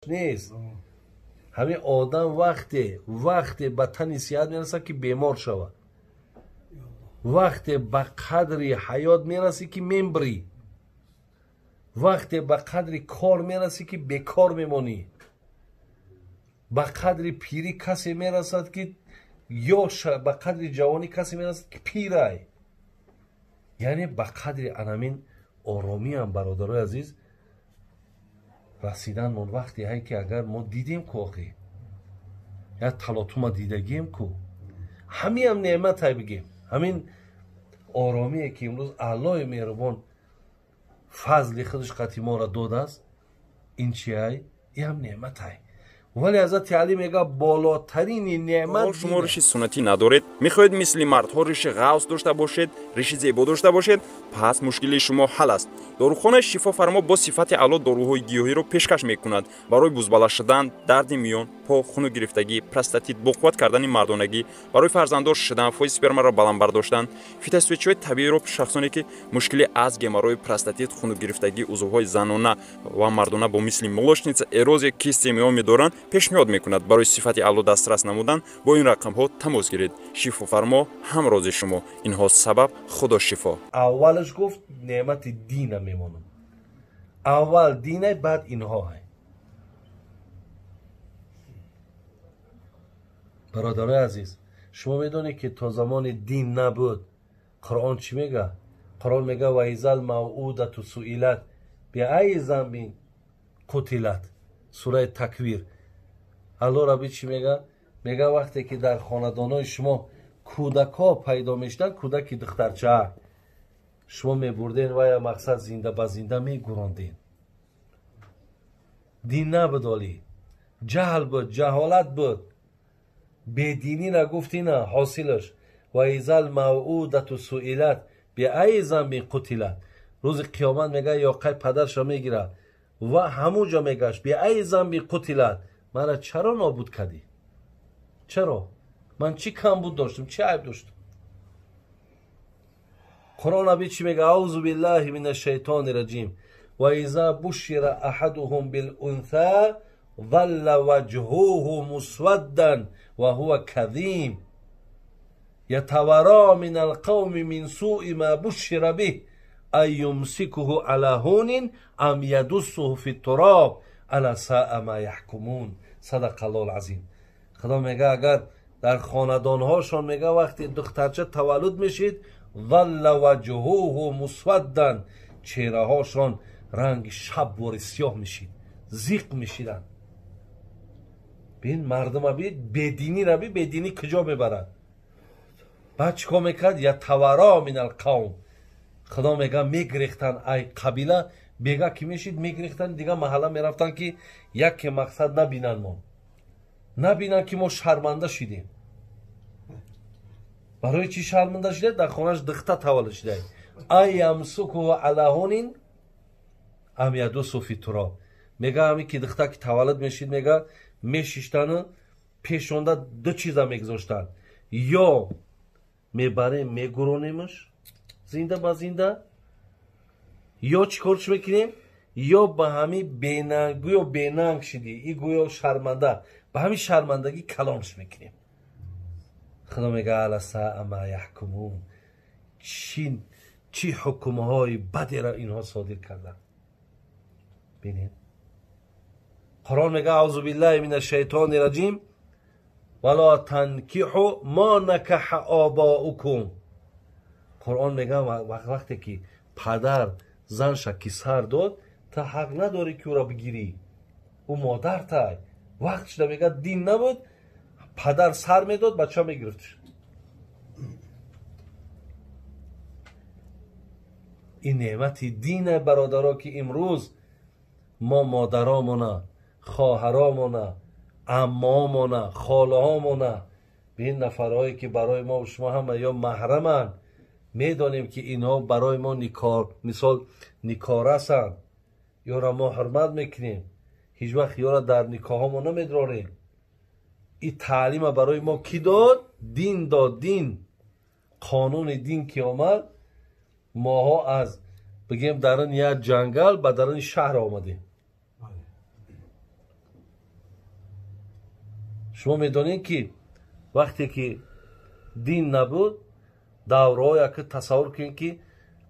Нест. Ҳамин одам вақте ба тани сиҳат мерасад, ки бемор шавад, вақте ба қадри ҳаёт мерасӣ, ки мембрӣ, вақте ба қадри кор мерасӣ, ки бекор мемонӣ, ба қадри пирӣ касе мерасад, ки ё ба қадри ҷавонӣ касе мерасад, ки пирай. Яъне ба қадри анамин оромиам, бародарои азиз, расидан мон вақте ҳай, ки агар мо дидем ку, охи як талотума дидагием ку, ҳамиам неъматай бигем. Ҳамин оромие, ки имрӯз Аллоҳи меҳрубон фазли худаш қати моро додааст, ин чиай? Иам неъматай. Вале Ҳазрати Алӣ мега, болотарини неъмат. Шумо риши суннатӣ надоред, мехоҳед мисли мардҳо риши ғавс дошта бошед, риши зебо дошта бошед, пас мушкили шумо ҳал аст. Дорухонаи Шифофармо бо сифати аъло доруҳои гиёҳиро пешкаш мекунад барои бузбала шудан, дарди миён, по, хунугирифтагӣ, простатит, боқувват кардани мардонагӣ, барои фарзанддор шудан, фоизи спермаро баланд бардоштан, фитосвечиҳои табииро шахсоне, ки мушкили аз геморрой, простатит, хунугирифтагӣ, узвҳои занона ва мардона бо мисли молочница, эрозия, кисти миён медоранд, пешниҳод мекунад. Барои сифати аъло дастрас намудан бо ин рақамҳо тамос гиред. Шифофармо ҳамрози шумо. Инҳо сабаб, Худо шифо. Аввалаш гуфт, неъмати дина мемонам. Аввал динай, баъд инҳо. Ҳай, бародарои азиз, шумо медонед, ки то замони дин набуд, Қуръон чӣ мега? Қуръон мега: وإذا الموءودة سئلت بأي ذنب قتلت. Сураи Таквир. Алло раби чӣ мега? Мега, вақте ки дар хонадонҳои шумо кӯдакҳо пайдо мешуданд, кӯдаки духтарча, шумо мебурден вая, мақсад, зинда ба зинда мегуронден. Дин набуд, олӣ ҷаҳл буд, ҷаҳолат буд, бединӣ нагуфтина. Ҳосилаш: وإذا الموءودة سئلت بأي ذنب قتلت. Рӯзи қиёмат, мега, ёқай падарша мегирад ва ҳамун ҷо мегашт: بأي ذنب قتلت, мара чаро нобуд кардӣ? Чаро? Ман чӣ камбуд доштам, чӣ айб доштам? Қуръон аби чӣ мега? أعوذ بالله من الشيطان الرجيم. وإذا بشر أحدهم بالأنثى ظل وجهه مسودا وهو كظيم يتوارى من القوم من سوء ما بشر به أيمسكه على هون أم يدسه في التراب ألا ساء ما يحكمون. صدق الله العظيم. Худо мега, агар дар хонадонҳошон, мега, вақте духтарча таваллуд мешид, ظل وجهه مسودا, чеҳраҳошон ранги шабвори сиёҳ мешид, зиқ мешиданд. Бин мардума, би бединӣ раби, бединӣ куҷо мебарад? Баъд чӣ кор мекард? يتوارى من القوم. Худо мега, мегирехтанд ай қабила, бега ки мешид, мегирехтанд, дигар маҳалла мерафтанд, ки яке, мақсад, набинанд мо, набинанд, ки мо шарманда шидем. Барои чӣ шарманда шида? Дар хонаш духта таваллуд шида. أيمسكه على هون أم يدسه في التراب. Мега, ҳамин ки духта ки таваллуд мешид, мега, мешиштану пешонда ду чиза мегузоштанд: ё мебарем, мегуронемаш зинда ба зинда, ё чӣ корш мекунем, ё ба ҳамин бенанг, гӯё бенанг шидӣ и гӯё шарманда, ба ҳамин шармандагӣ калонш мекунем. Худо мега: ألا ساء ما يحكمون. Чӣ ҳукмҳои бадеро инҳо содир карданд! Бинед, Қуръон мега: أعوذ بالله من الشيطان الرجيم. ولا تنكحوا ما نكح آباؤكم. Қуръон мега, вақте ки падар занша ки сар дод, та ҳақ надорӣ, ки ӯро бигирӣ, ӯ модартай. Вақт шуда, мега, дин набуд, падар сар медод, бача мегирифтш. Ин неъмати дине, бародаро, ки имрӯз мо модаромона, хоҳаромона, аммоомона, холаҳомона, ба ин нафарҳое, ки барои мо шумо ҳама ё маҳраманд, медонем, ки инҳо барои мо никор, мисол, никорасанд, ёро мо ҳурмат мекунем, ҳеҷ вақт ёро дар никоҳҳомо намедрорем. Ин таълима барои мо кӣ дод? Дин дод. Дин, қонуни дин ки омад, моҳо аз Бигем дарун як ҷангал ба даруни шаҳр омадем. Шумо медонед ки вақте ки дин набуд, давраҳое ки тасаввур кунед ки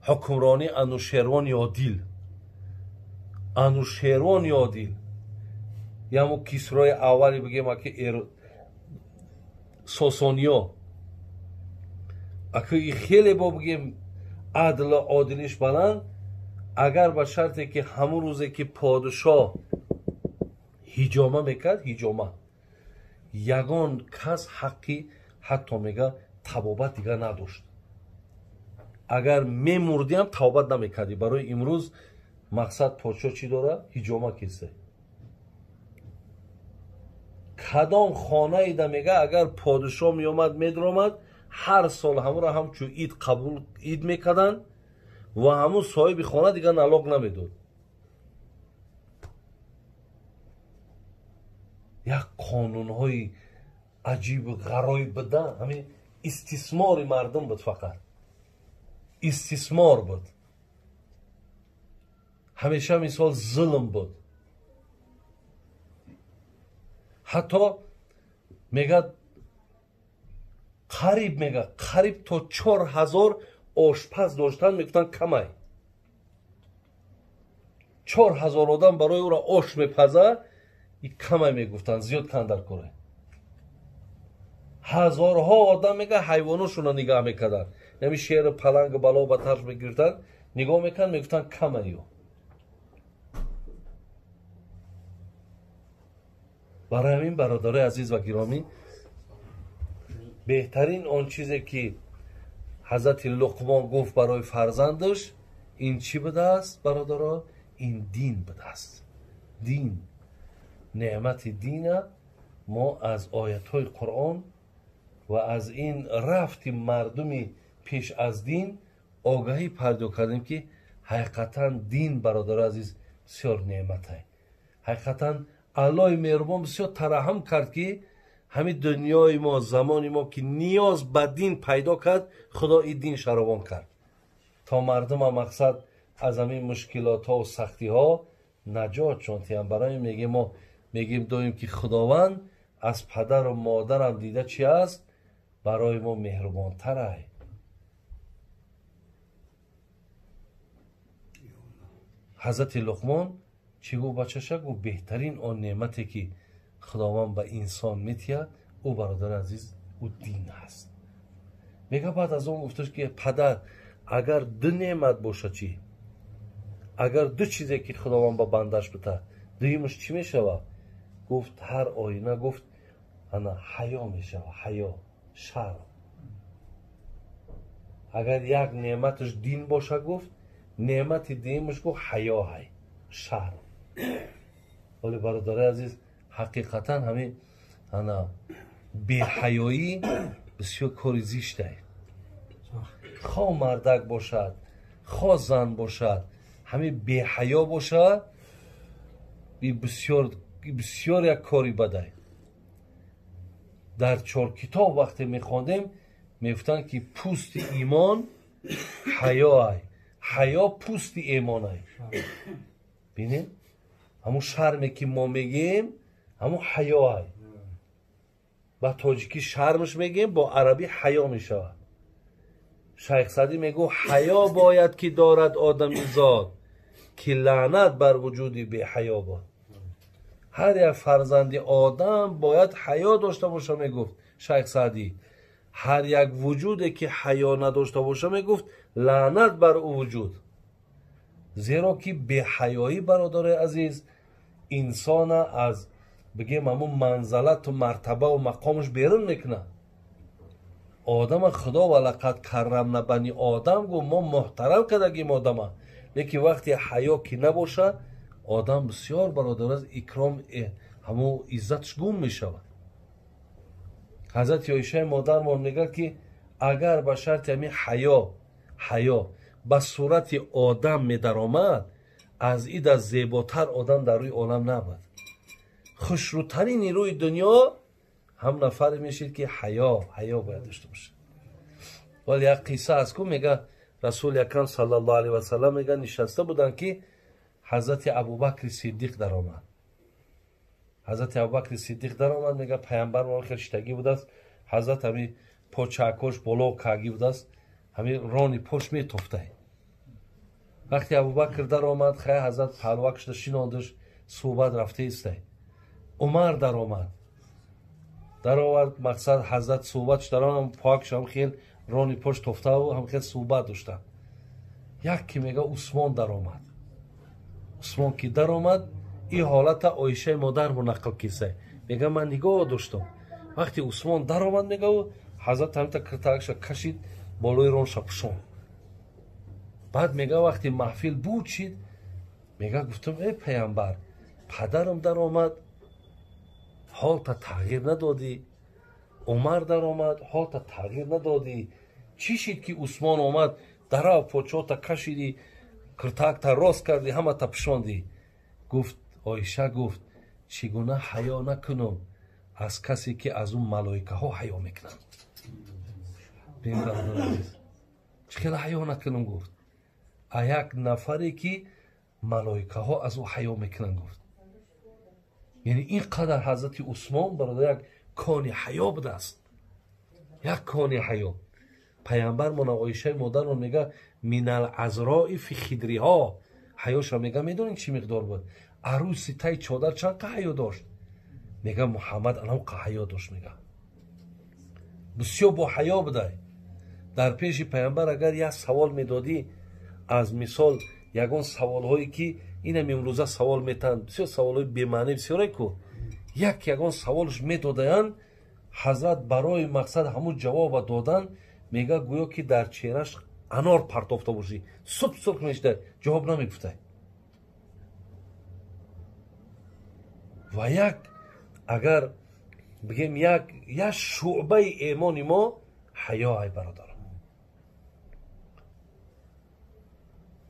ҳукмронии Анушервони Одил, Анушервони Одил, ямо Кисрои аввали бигем аки Сосониё, аки хеле бо бигем адлу одилиш баланд, агар ба шарте ки ҳамун рӯзе ки подшоҳ ҳиҷома мекард, ҳиҷома, ягон кас ҳаққи ҳатто мега табобат дигар надошт. Агар мемурдиам табобат намекардӣ. Барои имрӯз мақсад подшоҳ чӣ дора? Ҳиҷома кисе. Кадом хонаида мега агар подшоҳ меомад медаромад, ҳар сол ҳамонро ҳамчун ид қабул ид мекарданд ва ҳамун соҳиби хона дигар налог намедод. Як қонунҳои аҷибу ғароиб буда, ҳамин истисмори мардум буд, фақат истисмор буд. Ҳамеша мисол зулм буд. Ҳатто мегӯяд қариб мега қариб то 4000 ошпаз доштан, мегуфтанд камай. 4000 одам барои ӯро ош мепазад, и камай мегуфтанд, зиёд кандар кора. Ҳазорҳо одам мега ҳайвоношонро нигаҳ мекарданд. Нами шеру палангу бало ба тарш мегирифтанд, нигоҳ мекарданд, мегуфтанд камайё. Барои ҳамин бародарои азиз ва гиромӣ, беҳтарин он чизе ки ҳазрати Луқмон гуфт барои фарзандаш, ин чӣ будааст бародаро? Ин дин будааст. Дин, неъмати дина мо аз оятҳои Қуръон ва аз ин рафти мардуми пеш аз дин огаҳӣ пайдо кардем ки ҳақиқатан дин бародари азиз бисёр неъматае. Ҳақиқатан Аллоҳи меҳрубон бисёр тараҳҳум кард ки ҳамин дунёи мо, замони мо ки ниёз ба дин пайдо кард, Худо ин дин шаровон кард то мардума мақсад аз ҳамин мушкилотҳо сахтиҳо наҷот шонтиям. Барои мегем мо мегем доим ки Худованд аз падару модарам дида чи аст, барои мо меҳрубонтарай. Ҳазрати Луқмон чӣ гуфт бачаша? Гуфт беҳтарин он неъмате ки Худованд ба инсон метиҳад, ӯ бародари азиз, ӯ дин аст. Мега баъд аз он гуфташ ки падар, агар ду неъмат бошад чӣ? Агар ду чизе ки Худованд ба бандаш битад, дуюмаш чӣ мешавад? Гуфт ҳар оина, гуфт ана ҳаё мешавад, ҳаё, шарм. Агар як неъматаш дин бошад, гуфт неъмати дуюмаш гуфт ҳаё ҳай, шарм. Вале бародари азиз, ҳақиқатан ҳамин ана беҳаёӣ бисёр кори зиштае. Хо мардак бошад, хо зан бошад, ҳамин беҳаё бошад, бисёр бисёр як кори бадай. Дар чор китоб вақте мехондем, мегуфтанд ки пӯсти имон ҳаё ай, ҳаё пӯсти имон ай. Бинед, ҳамун шарме ки мо мегӯем, ҳамун ҳаё ай. Ба тоҷикӣ шармш мегӯем, бо арабӣ ҳаё мешавад. Шайх Саъдӣ мегӯ ҳаё бояд ки дорад одами зод, ки лаънат бар вуҷуди беҳаё бод. Ҳар як фарзанди одам бояд ҳаё дошта боша, мегуфт Шайх Саъдӣ. Ҳар як вуҷуде ки ҳаё надошта боша, мегуфт лаънат бар ӯ вуҷуд. Зеро ки беҳаёӣ бародари азиз инсона аз бигем ҳамун манзалату мартабаву мақомаш берун мекунад. Одама Худо валақад каррамна бани одам гуфт, мо муҳтарам кардагим одама. Лекин вақте ҳаё ки набоша, одам бисёр бародар аз икром ҳамун иззатш гум мешавад. Ҳазрати Оишаи модармон мегӯяд ки агар ба шарти ҳамин ҳаё ба сурати одам медаромад, аз ида зеботар одам дар рӯи олам набуд. Хушрӯтарини рӯи дунё ҳам нафаре мешид ки ҳаё бояд дошта бошад. Вале як қисса аст ку, мега Расули Акрам саллаллоҳу алайҳи васаллам мега нишаста буданд, ки Ҳазрати Абубакри Сиддиқ даромад. Ҳазрати Абубакри Сиддиқ даромад, мега паямбар мо хел шитагӣ будааст, ҳазрат ҳами почаакош боло кагӣ будааст, ҳами рони пош метофтай. Вақте Абубакр даромад, хай ҳазрат паҳлувак шуда шинондаш, суҳбат рафта истай. Умар даромад, даровард, мақсад ҳазрат суҳбат шударон покш ҳам хел рони пош тофтаву ҳам хел суҳбат доштанд. Як ки мега Усмон даромад. Усмон ки даромад, ин ҳолата Оишаи модар бо нақл кисай. Мега ман нигоҳ доштам. Вақте Усмон даромад, мега ҳазрат ҳамта киртаакша кашид, болои ронша пӯшон. Баъд мега вақте маҳфил буд шид, мега гуфтам: эй паямбар, падарам даромад, ҳолта тағйир надодӣ. Умар даромад, ҳолта тағйир надодӣ. Чӣ шид ки Усмон омад, дарав почота кашидӣ, киртаакта рост кардӣ, ҳамата пӯшондӣ? Гуфт Оиша, гуфт: чӣ гуна ҳаё накунам аз касе ки аз ӯ малоикаҳо ҳаё мекунанд? Чӣ хела ҳаё накунам? Гуфт, а як нафаре ки малоикаҳо аз ӯ ҳаё мекунанд, гуфт. Яъне ин қадар ҳазрати Усмон бародар як кони ҳаё будааст, як кони ҳаё. Паямбар мона Оишаи модармон мега минал азрои фи хидриҳо, ҳаёша мега медонед чӣ миқдор буд? Арӯси таи чодар чанд қа ҳаё дошт? Мега Муҳаммад анавқа ҳаё дошт. Мега бисёр бо ҳаё будай. Дар пеши паямбар агар як савол медодӣ, аз мисол ягон саволҳое ки инам имрӯза савол метаҳанд, бисёр саволҳои бемаънӣ бисёре ку, як ягон саволш медодаянд, ҳазрат барои мақсад ҳамун ҷавоба додан, мега гӯё ки дар чеҳраш анор партофта бошӣ, суб сурх мешуда, ҷавоб намегуфтай. Ва як агар бигем як шӯъбаи эмони мо ҳаё ай бародарам.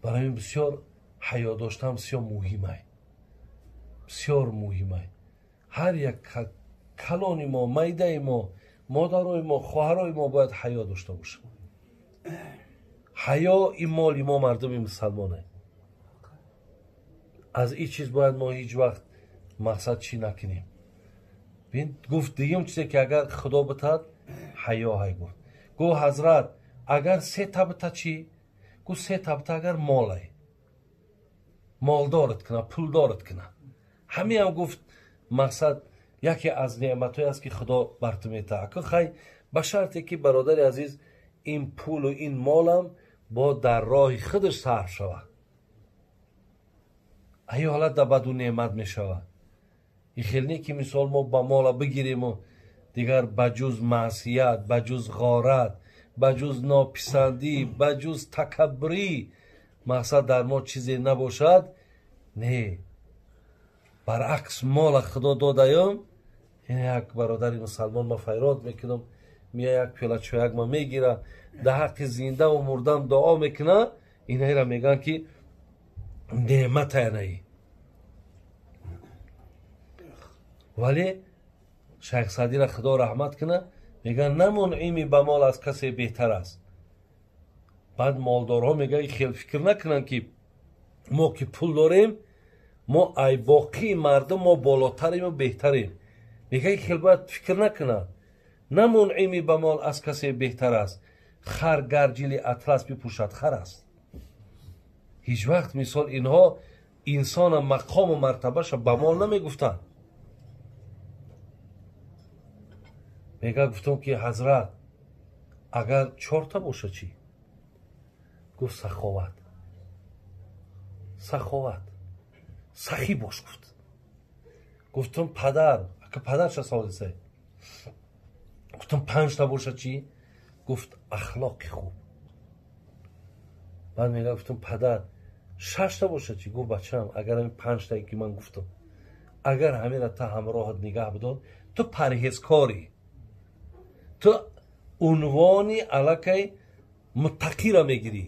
Барои ин бисёр ҳаё доштан бисёр муҳимай, бисёр муҳимай. Ҳар як калони мо, майдаи мо, модарои мо, хоҳарои мо бояд ҳаё дошта бошанд. Ҳаё ин моли мо мардуми мусалмоне. Аз ин чиз бояд мо ҳеҷ вақт мақсад чӣ накунем. Бин, гуфт дигим чизе ки агар худо битад ҳаё ҳай гуфт. Гуфт ҳазрат агар се та бита чӣ? Гуфт се та бита агар молай, молдорат куна, пулдорат куна. Ҳамиам гуфт мақсад яке аз неъматҳое аст ки худо бар ту метаҳад. Ака хай ба шарте ки бародари азиз ин пулу ин молам бо дар роҳи худаш сарф шавад. Ай ҳолат дар баду неъмат мешавад. Ин хел не ки мисол мо ба мола бигириму дигар ба ҷуз маъсият, ба ҷуз ғорат, ба ҷуз нописандӣ, ба ҷуз такаббурӣ мақсад дар мо чизе набошад. Не, баръакс мола худо додаём. Як бародари мусалмон ма файрод мекунам, мия як пиёла чояк ма мегира, дар ҳаққи зиндаву мурдан дуо мекуна. Инаира мегӯянд ки неъмат анаи. Вале Шайх Саъдира худо раҳмат куна, мегӯянд на мунъими ба мол аз касе беҳтар аст. Баъд молдорҳо мегӯянд хел фикр накунанд ки мо ки пул дорем, мо ай боқии мардум мо болотарему беҳтарем. Мегӯянд хел бояд фикр накунанд. На мунъими ба мол аз касе беҳтар аст, хар гар ҷили атлас бипӯшад хар аст. Ҳеҷ вақт мисол инҳо инсона мақому мартабаша ба мол намегуфтанд. Мега гуфтам ки ҳазрат агар чорта боша чӣ? Гуфт саховат, саховат, сахӣ бош гуфт. Гуфтам падар, ака падарша савол дисай. Гуфтам панҷта боша чӣ? Гуфт ахлоқи хуб. Баъд мега гуфтам падар шашта боша чӣ? Гуфт бачаам агар ҳамин панҷтае ки ман гуфтам, агар ҳамира та ҳамроҳат нигаҳ бидор, ту парҳезкорӣ, ту унвони аллакай муттақиро мегирӣ,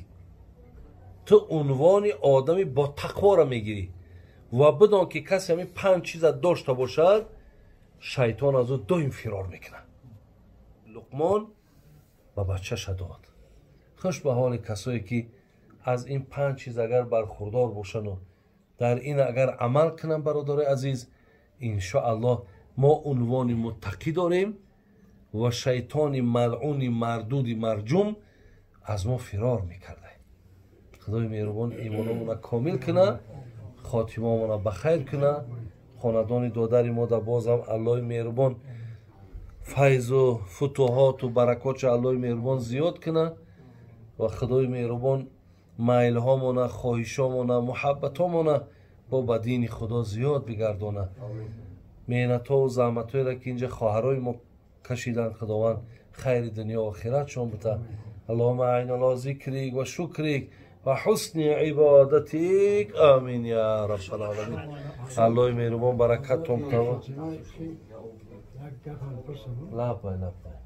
ту унвони одами бо тақворо мегирӣ. Ва бидон ки касе ҳамин панҷ чиза дошта бошад, шайтон аз ӯ доим фирор мекунад. Луқмон ба бачаша дод. Хуш ба ҳоли касое, ки аз ин панҷ чиз агар бархурдор бошану дар ин агар амал кунанд. Бародарои азиз, иншоаллоҳ, мо унвони муттақӣ дорем ва шайтони малъуни мардуди марҷум аз мо фирор мекарда. Худои меҳрубон имономона комил куна, хотимамона ба хайр куна. Хонадони додари мо да бозам Аллоҳи меҳрубон файзу футуҳоту баракотша Аллоҳи меҳрубон зиёд куна ва Худои меҳрубон майлҳомона, хоҳишомона, муҳаббатомона бо ба дини Худо зиёд бигардона. Меҳнатҳову заҳматҳоеро, ки инҷа хоҳарои мо кашиданд, Худованд хайри дунё охиратшон бита. اللهم أعنا على ذكرك وشكرك وحسن عبادتك، آمين يا رب العالمين. Аллоҳи меҳрубон баракаттон битава. Лаббай, лаббай.